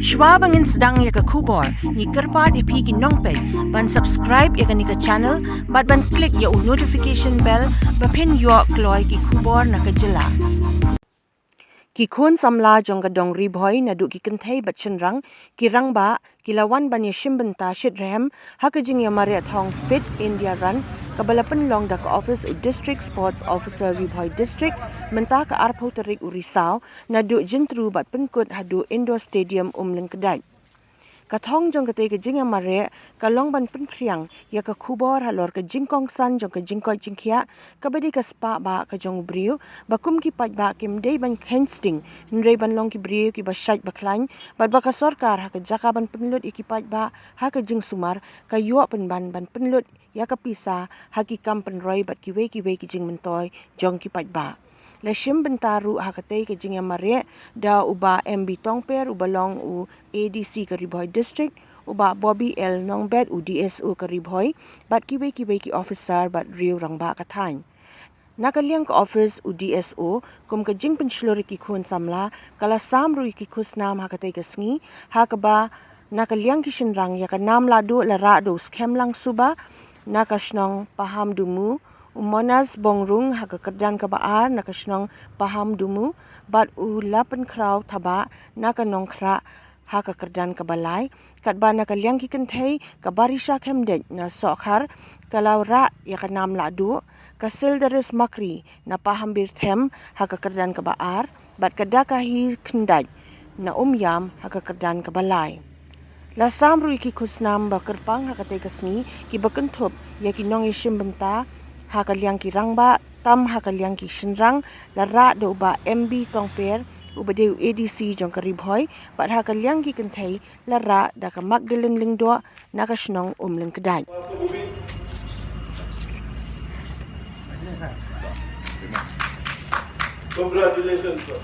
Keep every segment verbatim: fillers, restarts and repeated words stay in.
Shwa ba ngin sdang ïa ka khubor, ngi kyrpad ïa phi ki nongpeit ban subscribe ïa kane ka channel bad ban click ïa u notification bell ba phin ïoh kloi ki khubor na ka jylla. Ki khun samla jong ka dong Ri Bhoi naduh ki kynthei bad shynrang, ki rangbah, ki la wan ban ïashim bynta shitrhem ha ka jingïamareh thong Fit India Run kaba la pynlong da ka office u District Sports Officer Ri Bhoi District mynta ka arphew tarik u Risaw, naduh Jyntru bad pynkut haduh Indoor Stadium Umlyngkdait. Ka thong jong katei ka jingïamareh ka long ban pynphriang ïa ka khubor halor ka jingkongsan jong ka jingkoit jingkhiah kaba dei ka spah bah ka jong u briew, ba kum ki paidbah kim dei ban kheiñ sting, hynrei ban long ki briew kiba shait ba khlaiñ, bad ba ka sorkar ha ka jaka ban pynlut ïa ki paidbah ha ka jingsumar, ka ïoh pynban ban pynlut ïa ka pisa ha ki kam pynroi bad kiwei kiwei ki jingmyntoi jong ki paidbah. La shim bynta ruh ha katei ka jingïamareh da u Bah M B Tongper uba long u A D C ka Ri Bhoi District, u Bah Bobby L Nongbet u D S O ka Ri Bhoi, bad kiwei kiwei ki officer bad riew rangbah ka thaiñ. Na ka liang ka office u D S O, kum ka jingpynshlur ïa ki khun samla, ka la sam ruh ïa ki khusnam ha katei ka sngi, ha kaba na ka liang ki shynrang ïa ka nam lahduh la rah da u Skhem Langsuba na ka shnong Pahamdumu, u Monas Bongrung ha ka kyrdan kaba ar na ka shnong Pahamdumu, bad u Lapenkhraw Thabah na ka Nongkhrah ha ka kyrdan kaba lai, katba na ka liang ki kynthei ka Barisha Khymdeit na Sohkhar ka la rah ïa ka nam lahduh, ka Sildaris Makri na Pahambirthem ha ka kyrdan kaba ar, bad ka Dakahi Khymdeit na Umïam ha ka kyrdan kaba lai. La sam ruh ïa ki khusnam ba kyrpang ha katei ka sngi kiba kynthup ïa ki nongïashim bynta ha ka liang ki rangbah, tam ha ka liang ki shynrang, la rah da u Bah M B Tongper uba dei u A D C jong ka Ri Bhoi, bad ha ka liang ki kynthei la rah da ka Magdalene Lyngdoh na ka shnong Umlyngkdait. Congratulations, sir.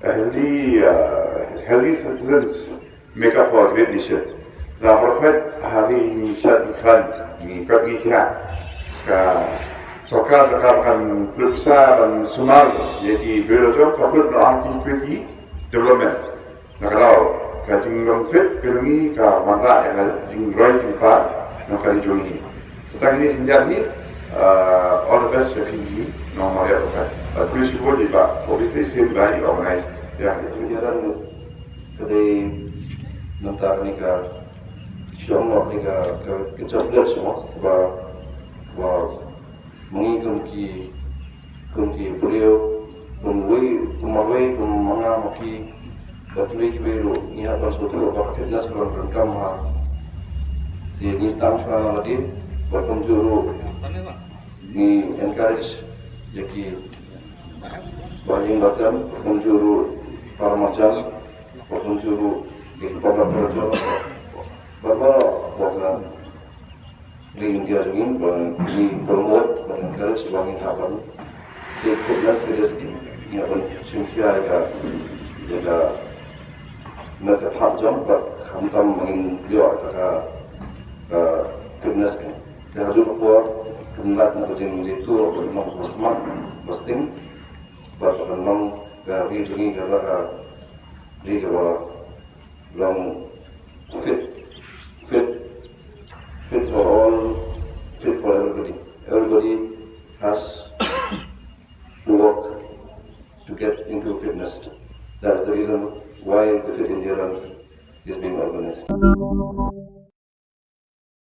A healthy, uh, healthy citizens make up for a great nation. Nga pyrkhat ha ngi, ngi shad ngi khlaiñ, ngi kwah ngi khiah. Ka sorkar, sorkar kan pynlut sa ban sumar ïa ki briew jong ka pynlut noh ha ki, ki, ki development. Na ka daw ka jinglong fit ka jong ngi ka wanrah ïa ka jingroi jingpar na ka ri jong ngi. Sa tang kine khyndiat hi, uh, all the best ïa phi hi, nongmar ïa ka. Bad khublei shibun ïa i Bah, obviously same guy i organize ïa ka. Ïa ka dei mynta kane ka shong noh kane ka, ka, ka jop leh shong ba, ba Ma ngi kum ki, kum ki briew, kum wei, kum marwei, kum ma nga ma phi, bad kiwei kiwei ruh, ngi hap ban sngewthuh ba ka fitness ka long donkam ha. Te ngi sdang shuwa na lade, bad kumjuh ruh ngi encourage ïa ki ba ïing ba sem, bad kumjuh ruh para marjan, bad kumjuh ruh ïa ki para marjan, bad ba, ba ka Ri India jong ngi ba ngi promote, ba encourage, ba ngin hap ban take fitness seriously. Ngi hap ban shim khia ïa ka, ïa ka met ka phad jong, bad khamtam ba ngin ïoh ïa ka, ka fitness ka. Te ha juh ka por, kan lait na ka jingïathuh, ba kan long ba smart, ba sting, bad ba kan long ka ri jong ngi ka la ka ri kaba long fit, fit, fit for all, fit for everybody. Everybody has to work to get into fitness. That's the reason why the Fit India Run is being organized.